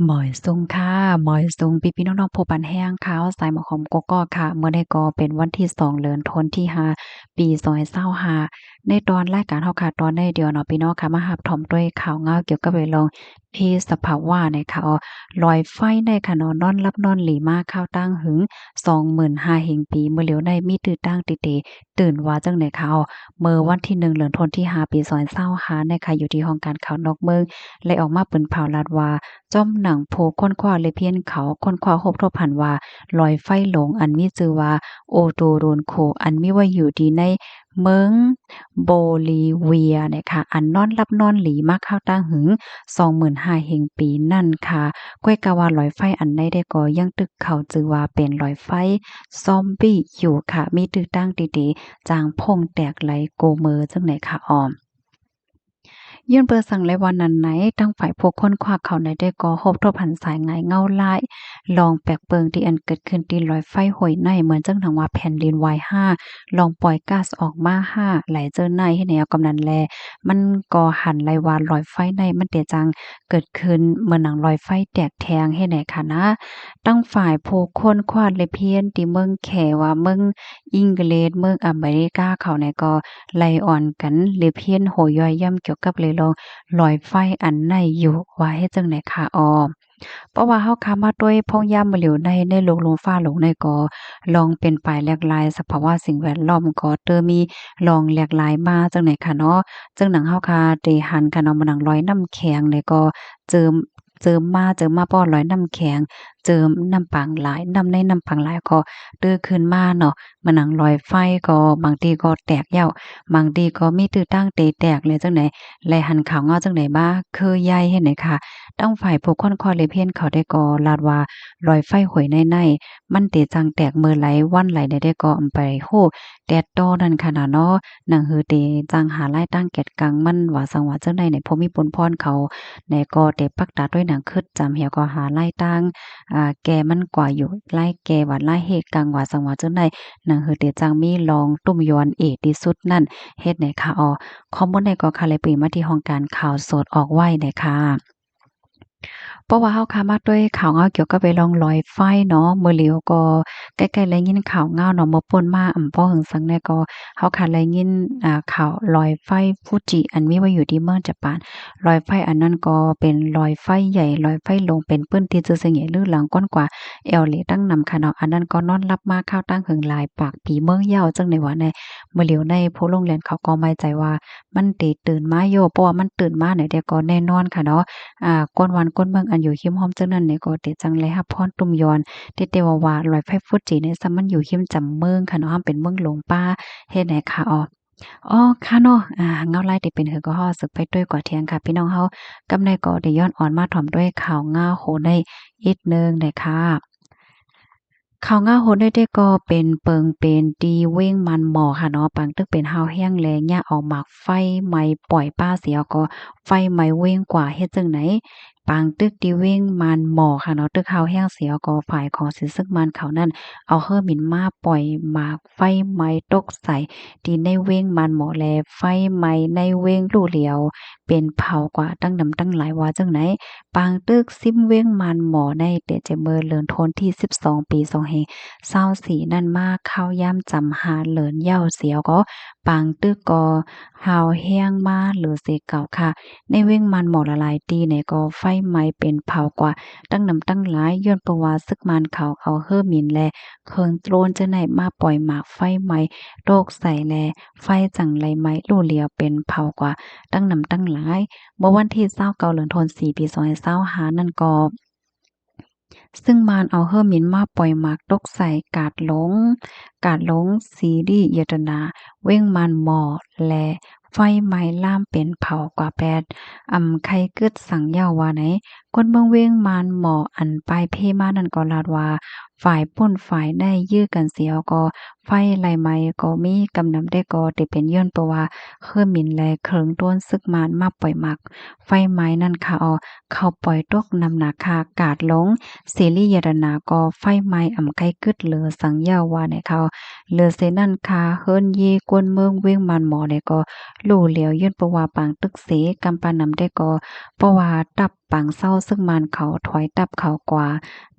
ໝາຍສົງຄ່ະ ໝາຍສົງພີ່ໆນ້ອງໆຜູ້ປັນແຮງ ຂ່າວສາຍໝາກຫອມກກອກຄ່ະ. ມື້ນີ້ກໍເປັນວັນທີສອງ ເດືອນທັນວາ ປີສອງພັນຊາວຫ້າ ໃນຕອນລາຍການເຮົາຄ່ະ ຕອນໃນດຽວເນາະ ພີ່ນ້ອງຄ່ະ ມາຮັບຊົມດ້ວຍຂ່າວງາວກ່ຽວກັບເລື່ອງເພດສະພາວະໃນຂ່າວ ລອຍໄຟໃນຂະເນາະ ນອນຫຼັບນອນຫຼີມາຄາວຕັ້ງຫຶງ ສອງໝື່ນຫ້າເຮັງປີ ມື້ຫຼຽວໃນມີຕື້ຕ່າງເຕໆ ຕື່ນວ່າຈັ່ງໃດຄ່ະ. ເມື່ອວັນທີໜຶ່ງ ເດືອນທັນວາ ປີສອງພັນຊາວຫ້າ ໃນຄ່າ ຢູ່ທີ່ຫ້ອງການຂ່າວນອກເມືອງ ໄດ້ອອກມາປຶ້ນເຜົາລາດວ່າ ຈອມໜັງຜູ້ຄົ້ນຄວ້າ ແລະ ພຽນເຂົາຄົ້ນຄວ້າພົບທົບຫັນວ່າ ລອຍໄຟຫຼົງອັນມີຊື່ວ່າ ໂອໂຕໂດນໂຄ ອັນມີໄວ້ຢູ່ທີ່ໃນເມືອງໂບລີເວຍນະຄະ ອັນນອນຫຼັບນອນຫຼີມາຄາວຕັ້ງຫຶງ ສອງໝື່ນຫ້າເຮັງປີນັ້ນຄ່ະ. ກ້ວຍກາວ່າລອຍໄຟອັນໃດແດ່ກໍຍັງຖືກເຂົາຈື່ວ່າເປັນລອຍໄຟຊອມບີຢູ່ຄ່ະ ມີຕື້ຕ່າງເຕໆ ຈາງພົ່ງແຕກໄຫຼກູເມີຈັ່ງໃດຄ່ະອອມ. ຍ້ອນເປີສັງແລວ່ານັ້ນໃນ ທາງຝ່າຍຜູ້ຄົ້ນຄວ້າເຂົາໃນໄດ້ກໍພົບທົບຫັນສາຍງາຍເງົາລາຍ ລອງແປກເບິ່ງທີ່ອັນເກີດຂຶ້ນທີ່ລອຍໄຟຫ້ວຍໃນ ເໝືອນຈັ່ງໜັງວ່າແຜ່ນດິນໄຫວຫ້າ ລອງປ່ອຍກາສອອກມາຫ້າ ຫຼາຍເຈີໃນເຮັດໃຫ້ເອົາກຳນັ້ນແລ ມັນກໍຫັນໄລວ່າລອຍໄຟໃນມັນເຕຈັ່ງເກີດຂຶ້ນເໝືອນໜັງລອຍໄຟແຕກແທງເຮັດໃຫ້ຂະນະ ທາງຝ່າຍຜູ້ຄົ້ນຄວ້າແລະພຽນທີ່ເມືອງແຂວ່າເມືອງ ອັງກິດ ເມືອງອາເມລິກາເຂົານີ້ກໍໄລ່ອ່ອນກັນເລພຽນໂຫຍ້ອຍຢ້ຳກ່ຽວກັບເລື່ອງລອຍໄຟອັນໃນຢູ່ວ່າເຮັດຈັ່ງໃດຄ່ະອອມ. ເພາະວ່າເຮົາຄາມາດ້ວຍພອງຍາມມື້ຫຼຽວໃນ ໃນໂລກລຸ່ມຟ້າໂລກໃນກໍລອງເປັນໄປຫຼາກຫຼາຍ ສະພາວະສິ່ງແວດລ້ອມກໍເຕີມີລອງຫຼາກຫຼາຍມາຈັ່ງໃດຄ່ະເນາະ. ຈັ່ງໜັງເຮົາຄາໄດ້ຫັນຄ່ະເນາະ ເໝືອນໜັງລອຍນ້ຳແຂງນີ້ກໍເຈີມ ເຈີມມາ ເຈີມມາ ເພາະລອຍນ້ຳແຂງ ເຈີມນ້ຳປາງຫຼາຍ ນ້ຳໃນນ້ຳປາງຫຼາຍກໍຕື້ຂຶ້ນມາເນາະ ເໝືອນໜັງລອຍໄຟກໍບາງທີກໍແຕກແລ້ວ ບາງທີກໍມີຕື້ຕ່າງເຕແຕກແລ້ວຈັ່ງໃດ ແລະ ຫັນຂາວເງົາຈັ່ງໃດມາຄືໃຫຍ່ເຮັດໃຫ້ຄ່ະ ທາງຝ່າຍຜູ້ຄົ້ນຄວ້າເລພຽນເຂົາໄດ້ກໍລາດວ່າ ລອຍໄຟຫ້ວຍໃນໃນ ມັນເຕຈັ່ງແຕກເມື່ອໃດວັນໃດໃດກໍອຳໄປຮູ້ແຕ່ຕໍ່ນັ້ນຂະນະເນາະ ໜັງຫືເຕຈັ່ງຫາລາຍຕາງແກດກັງມັນວ່າສັງວ່າຈັ່ງໃດໃນ ຜູ້ມີບຸນພອນເຂົາໃນກໍເຕປັກຕາດ້ວຍໜັງຄຶດຈຳແຮວກໍຫາລາຍຕາງ ອາ ແກ່ມັນກວ່າຢູ່ ລາຍແກ່ວ່າລາຍເຮກກັງວ່າສັງວ່າຈັ່ງໃດ ໜັງຫືເຕຈັ່ງມີລອງຕຸ້ມຢອນເອທີ່ສຸດນັ້ນເຮັດໃນຄ່ະອອ. ຂໍ້ມູນໃນກໍຄ່ະໄລປີມາທີ່ຫ້ອງການຂ່າວສົດອອກໄວ້ໃນຄ່ະ ເພາະວ່າເຮົາຄາມາດ້ວຍຂ່າວເງົາກ່ຽວກັບໄອ້ລອງລອຍໄຟເນາະ ມື້ຫຼຽວກໍໃກ້ໆໄດ້ຍິນຂ່າວເງົາເນາະ ເມື່ອປົ້ນມາອຳບໍ່ເຖິງສັງແນ່ກໍ ເຮົາຄາໄດ້ຍິນ ອາ ຂ່າວລອຍໄຟຟູຈິ ອັນມີໄວ້ຢູ່ທີ່ເມືອງຈະປານ ລອຍໄຟອັນນັ້ນກໍເປັນລອຍໄຟໃຫຍ່ ລອຍໄຟຫຼົງ ເປັນພື້ນທີ່ຊື່ສຽງໃຫຍ່ລືອຫຼັງກວ້າງຂວາງແອວເລຕັ້ງນຳຂະເນາະ ອັນນັ້ນກໍນອນຫຼັບມາຄາວຕັ້ງເຖິງຫຼາຍປາກປີເມືອງຍາວ ຈັ່ງໃດວ່າໃນ ມື້ຫຼຽວໃນຜູ້ລົງແລ່ນເຂົາກໍໝາຍໃຈວ່າ ມັນເຕຕື່ນມາຢູ່ ເພາະວ່າມັນຕື່ນມາແນວໃດກໍແນ່ນອນຄ່ະເນາະ ອາ ຄົນບ້ານຄົນເມືອງອັນຢູ່ຮິມຮ່ອມເຊິ່ງນັ້ນນີ້ກໍເຕຈັ່ງໄດ້ຮັບພອນຕຸ້ມຢອນ ແຕ່ແຕ່ວ່າວ່າລອຍໄຟຟູຈິນີ້ຊ້ຳມັນຢູ່ຮິມຈຳເມືອງຄ່ະເນາະ ເປັນເມືອງຫຼົງປ່າເຮັດໃຫ້ຄ່ະອອກ ອໍ ຄ່ະເນາະ ອາ ເງົາລາຍເຕເປັນຄືກໍຮອດສຶກໄປດ້ວຍກວ່າທຽງຄ່ະ ພີ່ນ້ອງເຮົາ ກຳໃນກໍໄດ້ຍ້ອນອອນມາຖອມດ້ວຍຂ່າວງາວໂຫໃນອີກໜຶ່ງເດີຄ່ະ. ຂ່າວງາວໂຫໃນເດກໍເປັນເປິງເປັນທີ່ເວງມານໝໍ່ຄ່ະເນາະ ປາງຕຶກເປັນຮາວແຮງແລຍະອອກໝາກໄຟໄໝ້ປ່ອຍປ່າເສຍກໍໄຟໄໝ້ເວງກວ່າເຮັດຈັ່ງໃດ ປາງຕຶກທີ່ເວງມານໝໍ່ຄ່ະເນາະ ຕຶກຮາວແຮງເສຍກໍຝ່າຍຂອງເຊນເຊີງມານເຂົານັ້ນ ເອົາເຮີມິນມາປ່ອຍໝາກໄຟໄໝ້ຕົກໃສ່ທີ່ໃນເວງມານໝໍ່ ແລະ ໄຟໄໝ້ໃນເວງຫຼູ່ຫຼຽວ ເປັນເຜົາກວ່າຕັ້ງນຳຕັ້ງຫຼາຍວ່າຈັ່ງໃດ ປາງຕຶກຊິມເວງມານໝໍ່ໃນແຕ່ຈະເມີເລີນໂທນທີສິບສອງ ປີສອງພັນຊາວສີ່ນັ້ນມາ ຄາວຍາມຈຳຫ້າເລີນຍາວສຽວກໍ ປາງຕຶກກໍຮາວແຮງມາເຫຼືອເສເກົ່າຄ່ະ ໃນເວງມານໝໍ່ຫຼາຍໆທີ່ໃນກໍໄຟໄໝ້ເປັນເຜົາກວ່າຕັ້ງນຳຕັ້ງຫຼາຍ ຍ້ອນເພາະວ່າຊຶກມານເຂົາເອົາເຮີມິນ ແລະ ເຄື່ອງໂດຣນຈັ່ງໃດມາປ່ອຍໝາກໄຟໄໝ້ຕົກໃສ່ ແລະ ໄຟຈັ່ງໄດ້ໄໝ້ຫຼູ່ຫຼຽວເປັນເຜົາກວ່າຕັ້ງນຳຕັ້ງຫຼາຍ ເມື່ອວັນທີຊາວເກົ້າ ເດືອນທັນວາ ປີສອງພັນຊາວຫ້ານັ້ນກໍ ຊຶ່ງມານເອົາເຮີມິນມາປ່ອຍໝາກຕົກໃສ່ກາດຫຼົງ ກາດຫຼົງສີລິຍະຕະນາ ເວງມານໝໍ່ ແລະ ໄຟໄໝ້ລາມເປັນເຜົາກວ່າແປດ ອຳໄຄກຶດສັງເຍົາວ່າໃນ ຄົນເມືອງເວງມານໝໍ່ອັນປາຍເພມານັ້ນກໍລາດວ່າ ຝ່າຍປຸ້ນຝ່າຍໃນຢື້ກັນເສຍກໍ ໄຟໄລ່ໄໝ້ກໍມີກຳນຳ ແຕ່ກໍເປັນຍ້ອນເພາະວ່າເຮີມິນ ແລະ ເຄື່ອງໂດຣນຊຶກມານມາປ່ອຍໝາກໄຟໄໝ້ນັ້ນຄ່ະ ເອົາເຂົ້າປ່ອຍຕົກນຳໜາກຄ່ະ ກາດຫຼົງສີລິຍະຕະນາກໍໄຟໄໝ້ອຳໄຄກຶດເຫຼືອສັງເຍົາວ່າໃນເຂົາ ເຫຼືອເສນັ້ນຄ່ະ ເຮືອນເຢກວນເມືອງເວງມານໝໍ່ໃນກໍຫຼູ່ຫຼຽວ ຍ້ອນເພາະວ່າປາງຕຶກເສກຳປານຳ ແຕ່ກໍເພາະວ່າຕັບ ປາງເຊົາ ເຊິ່ງມານເຂົາຖອຍທັບເຂົາກວ່າ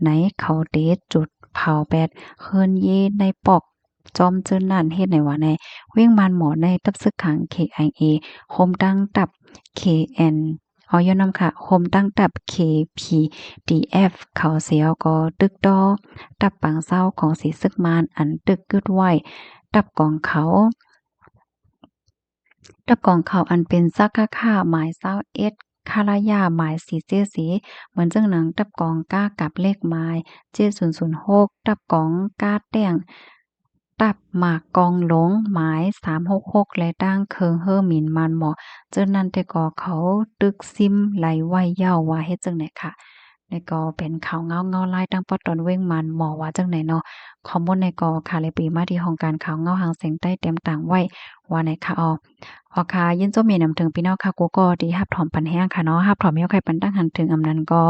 ໃນ ເຂົາເຕະຈຸດເຜົາແປດເຮືອນເຢໃນປອກ ຈອມເຈີນນັ້ນເຮັດໃນວ່າໃນ ເວງມານໝໍໃນ ທັບເສິກຂັງ ເຄໄອເອ ໂຮມຕັ້ງທັບ ເຄເອັນ ເອົາ ຍ້ອນນຳຂະ ໂຮມຕັ້ງທັບ ເຄພີດີເອັຟ ເຂົາເສຍກໍຕຶກຕໍ່ທັບປາງເຊົາຂອງສີເສິກມານ ອັນຕຶກຍຶດໄວ້ ທັບກອງເຂົາ ທັບກອງເຂົາອັນເປັນ ສະກະຂະ ໝາຍຊາວເອັດ ຄາລະຍາ ໝາຍສີ່ເຈັດສີ່ ເໝືອນເຊິ່ງໜັງ ທັບກອງກ້າກັບເຫຼັກ ໝາຍເຈັດສູນສູນຫົກ ທັບກອງກ້າແຕ້ງ ທັບໝາກກອງຫຼົງ ໝາຍສາມຫົກຫົກ ແລະ ຕັ້ງເຄື່ອງເຮີໝິນມານໝໍ ເຈີນນັ້ນແຕ່ກໍເຂົາຕຶກຊິມໄລ່ໄວ້ເຍົາວ່າເຮັດຈັ່ງໃດຂະ. ນີ້ກໍເປັນຂ່າວເງົາເງົາລາຍທາງປາກຕອນເວງມານໝໍວ່າຈັ່ງໃດເນາະ. ຂໍ້ມູນນີ້ກໍຂ້າໄດ້ປີມາທີ່ຫ້ອງການຂ່າວເງົາຫາງສຽງໃຕ້ຕຽມຕາງໄວ້ວ່າໃນຂະ. ເອົາ ເອົາ ຂະ ຍິນຊົມຍິນນຳເຖິງພີ່ນ້ອງຂະ ກູ່ກໍທີ່ຮັບຖອມປັນແຮງຂະເນາະ ຮັບຖອມໃຫ້ໃຄປັນຕັ້ງຫັນເຖິງອຳນັ້ນກໍ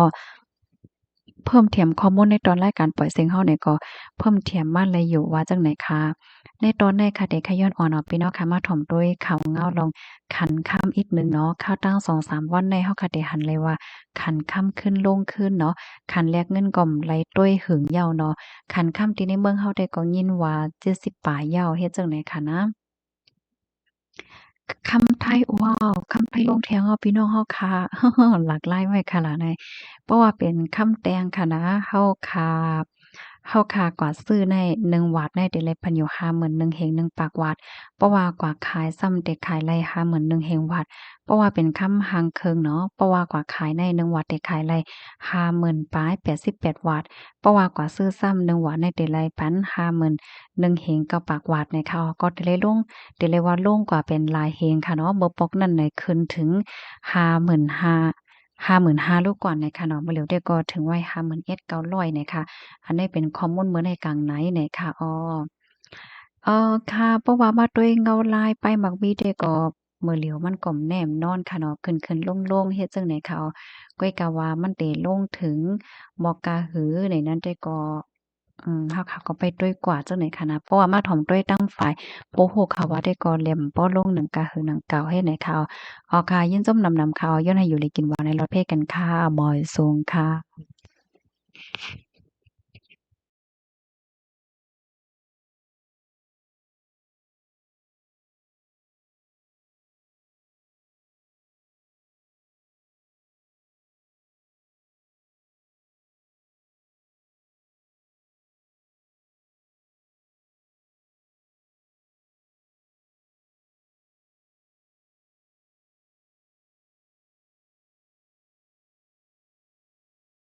ເພີ່ມຖຽມຂໍ້ມູນໃນຕອນລາຍການປ່ອຍສຽງເຮົານີ້ກໍເພີ່ມຖຽມມາໄດ້ຢູ່ວ່າຈັ່ງໃດຂະ. ໃນຕອນໃນຂະເດຂະຍ້ອນອ່ອນເອົາ ພີ່ນ້ອງຂະ ມາຖົມໂຕຍຂ່າວເງົາລອງຂັນຄຳອີກໜຶ່ງເນາະ. ຂ່າວຕັ້ງສອງສາມວັນໃນເຮົາຂະເດຫັນເລີຍວ່າຂັນຄຳຂຶ້ນລົງຂຶ້ນເນາະ. ຂັນແລກເງິນກໍໄດ້ໂຕຍຫຶງເຍົາເນາະ. ຂັນຄຳທີ່ໃນເມືອງເຮົາໄດ້ກໍຍິນວ່າເຈັດສິບປາຍເຍົາ ເຮັດຈັ່ງໃດຂະນະ. ຄຳໄທ ວ້າວ ຄຳໄທລົງແທງເຮົາ ພີ່ນ້ອງເຮົາຂະ ຫຼາກຫຼາຍໄວ້ຂະຫຼາຍໃນ ເພາະວ່າເປັນຄຳແຕ່ງຂະນະ. ເຮົາຂາ ເຮົາຂາກວ່າຊື້ໃນໜຶ່ງຫວາດໃນ ໄດ້ໄລ່ພັນຢູ່ຫ້າໝື່ນໜຶ່ງເຮງໜຶ່ງປາກຫວາດ. ເພາະວ່າກວ່າຂາຍຊ້ຳ ໄດ້ຂາຍໄລ່ຫ້າໝື່ນໜຶ່ງເຮງຫວາດ. ເພາະວ່າເປັນຄຳຫາງເຄິ່ງເນາະ. ເພາະວ່າກວ່າຂາຍໃນໜຶ່ງຫວາດ ໄດ້ຂາຍໄລ່ຫ້າໝື່ນປາຍ ແປດສິບແປດຫວາດ. ເພາະວ່າກວ່າຊື້ຊ້ຳໜຶ່ງຫວາດໃນ ໄດ້ໄລ່ພັນຫ້າໝື່ນໜຶ່ງເຮງເກົ້າປາກຫວາດໃນຂະ. ກໍໄດ້ໄລ່ລົງ ໄດ້ໄລ່ວ່າລົງກວ່າເປັນຫຼາຍເຮງຂະເນາະ. ເມື່ອປອກນັ້ນໃນຂຶ້ນເຖິງຫ້າໝື່ນຫ້າ ຫ້າໝື່ນຫ້າລູກກ່ອນໃນຂະເນາະ. ມື້ຫຼຽວເດກໍເຖິງໄວ້ຫ້າໝື່ນເອັດເກົ້າຮ້ອຍໃນຂະ. ອັນນີ້ເປັນຂໍ້ມູນມື້ໃນກາງໃນໃນຂະ. ອໍ ເອີ ຂະ ເພາະວ່າມາໂຕຍເງົາລາຍປ້າຍໝາກມີເດກໍ ມື້ຫຼຽວມັນກໍແນມນອນຂະເນາະ ຂຶ້ນໆລົງໆ ເຮັດຈັ່ງໃດຂະ. ກ້ອຍກະວ່າມັນເຕລົງເຖິງໝໍກກະຫືໃນນັ້ນເດກໍ ອືມ ເຮົາຂະກໍໄປໂຕຍກວ່າຈັ່ງໃດຂະນະ. ເພາະວ່າມາຖົມໂຕຍຕັ້ງຝ່າຍຜູ້ຮູ້ຂະວ່າເດກໍແຫຼມບໍ່ລົງໜັງກະຫືໜັງເກົ່າເຮັດໃດຂະ. ເອົາ ຂະ ຍິນຊົມນຳນຳຂະ. ເອົາ ຍ້ອນໃຫ້ຢູ່ດີກິນຫວານໃນລອດເພກັນຂະ. ໝໍຍສູງຂະ.